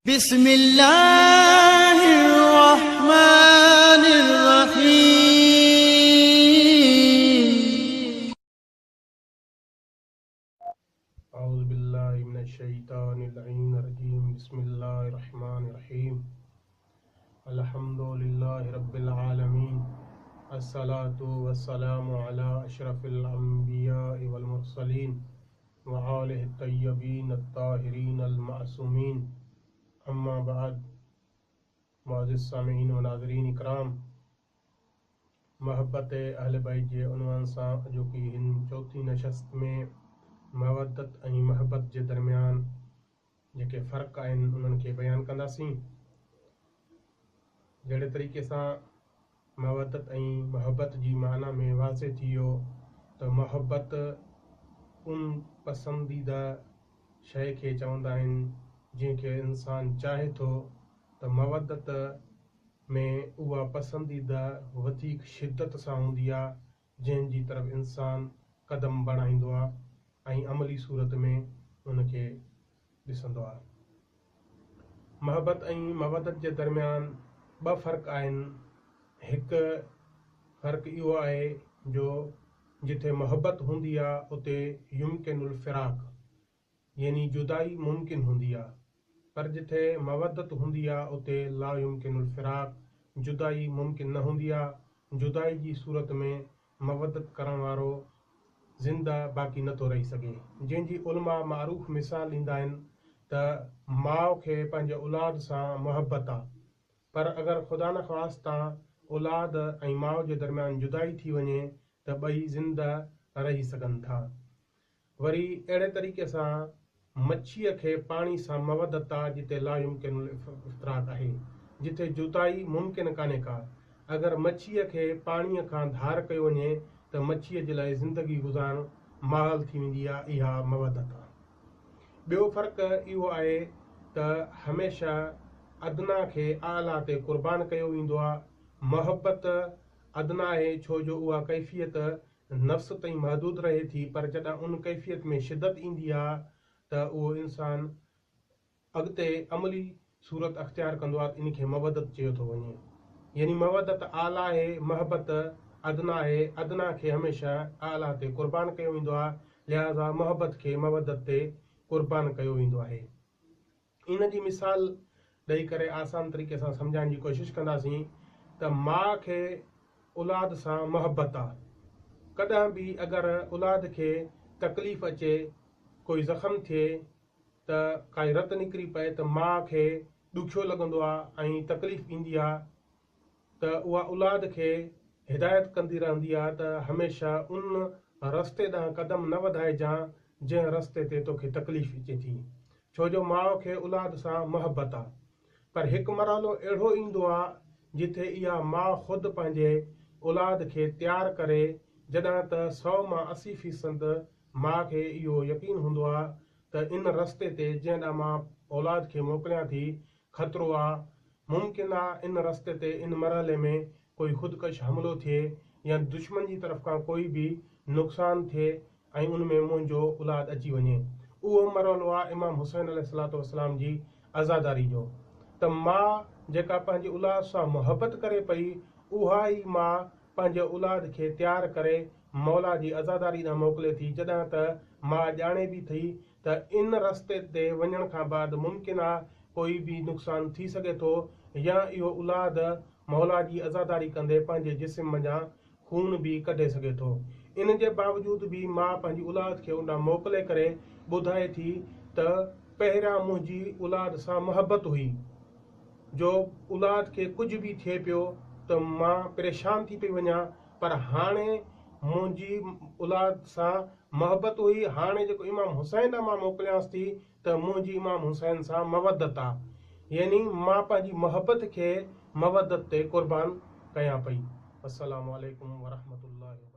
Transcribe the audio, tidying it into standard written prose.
بسم الله الرحمن الرحيم. اعوذ بالله من الشيطان اللعين الرجيم بسم الله الرحمن الرحيم الحمد لله رب العالمين الصلاة والسلام على اشرف الانبياء والمرسلين وآله الطيبين الطاهرين المعصومين اما بعد معزز سامعين و ناظرين اڪرام محبت اهل بيت جي عنوان سان اڄوڪي هن چوٿين نشست ۾ مودت ۽ محبت جي درميان جيڪي فرق آهن انهن کي بيان ڪنداسين. جهڙي طريقي سان مودت ۽ محبت جي معنيٰ ۾ واضح ٿي ويو ته محبت ان پسنديده شيء کي چوندا آهن جنهن کي انسان چاهي ٿو ته مودت ۾ اها پسنديده وڌيڪ شدت سان هوندي آ جنهن جي طرف انسان قدم بڻائيندو آ ۽ عملي صورت ۾ ان کي ڏسندو آ. محبت ۽ مودت جي درميان ٻه فرق آهن هڪ فرق اهو آهي جو جتي محبت هوندي آ اتي يمڪن الفراق يعني جدائي ممڪن هوندي آ پر جتي مودت هوندي آ اتي لا يمڪن الفراق جدائي ممڪن نه هوندي آ، جدائي جي صورت ۾ مودت ڪرڻ وارو زنده باقي نه ٿو رهي سگهي جنهن جي علماء معروف مثال ڏيندا آهن ته ماء کي پنهنجي اولاد سان محبت آ پر اگر خدانخواسته اولاد ۽ ماء جي درميان جدائي ٿي وڃي ته ٻئي زنده رهي سگهن ٿا. وري اهڙي طريقي سان مڇيء کي پاڻي سان مودت آ جتي لا يمڪن الافتراق آهي، جتي جدائي ممڪن ڪانهي ڪا. اگر مڇيء کي پاڻيء کان ڌار ڪيو وڃي ته مڇيء جي لاء زندگي گذارڻ محال ٿي ويندي آ، اها مودت آ. ٻيو فرق اهو آهي ته هميشه ادنيٰ کي اعليٰ تي قربان ڪيو ويندو آهي. محبت ادنيٰ آهي ڇو جو اها ڪيفيت نفس تائين محدود رهي ٿي پر جڏهن ان ڪيفيت ۾ شدت ايندي آهي ته اهو انسان اڳتي عملي صورت اختيار ڪندو آهي ته ان کي مودت چيو ٿو وڃي. يعني مودت اعليٰ آهي، محبت ادنيٰ آهي، ادنيٰ کي هميشه اعليٰ تي قربان ڪيو ويندو آهي، لهٰذا محبت کي مودت تي قربان ڪيو ويندو آهي. ان جي مثال ڏئي ڪري آسان طريقي سان سمجهائڻ جي ڪوشش ڪنداسين ته ماء کي اولاد سان محبت آهي، ڪڏهن به اگر اولاد کي تڪليف اچي، ڪوئي زخم ٿئي، ته ڪائي رت نڪري پئي ته ماء کي ڏکيو لڳندو آ ۽ تڪليف ايندي آ ته اها اولاد کي هدايت ڪندي رهندي آ ته هميشه ان رستي ڏانهن قدم نه وڌائجان جنهن رستي تي توکي تڪليف اچي ٿي ڇو جو ماء کي اولاد سان محبت آ پر هڪ مرحلو اهڙو ايندو آ جتي اها ماء خود پنهنجي اولاد کي تيار ڪري جڏهن ته سئو مان 80 فيصد ماء کي اهو يقين هوندو آ ته ان رستي تي جنهن ڏانهن مان اولاد کي موڪليان ٿي، خطرو آ. ممڪن آ ان رستي تي ان مرحلي ۾ ڪوئي خودڪش حملو ٿئي يا دشمن جي طرف کان ڪوئي به نقصان ٿئي ۽ ان ۾ منهنجو اولاد اچي وڃي. اهو مرحلو آ امام حسين عليه الصلوة والسلام جي عزاداري جو ته ماء جيڪا پنهنجي اولاد سان محبت ڪري پئي اها ئي ماء پنهنجي اولاد کي تيار ڪري مولا جي عزاداري ڏانهن موڪلي ٿي جڏهن ته ماء ڄاڻي به ٿي ته ان رستي تي وڃڻ کان بعد ممڪن آ ڪوئي به نقصان ٿي سگهي ٿو يا اهو اولاد مولا جي عزاداري ڪندي پنهنجي جسم منجهان خون به ڪڍي سگهي ٿو ان جي باوجود به ماء پنهنجي اولاد کي ان ڏانهن موڪلي ڪري ٻڌائي ٿي ته پهريان منهنجي اولاد سان محبت هئي جو اولاد کي ڪجهه به ٿئي پيو ته مان پريشان ٿي پئي وڃان پر هاڻي منهنجي اولاد سان محبت هئي هاڻي جيڪو امام حسين ڏانهن مان موڪليانس ٿي ته منهنجي امام حسين سان مودت آ يعني مان پنهنجي محبت کي مودت تي قربان ڪيان پئي. السلام عليڪم ورحمة الله وبرڪاته.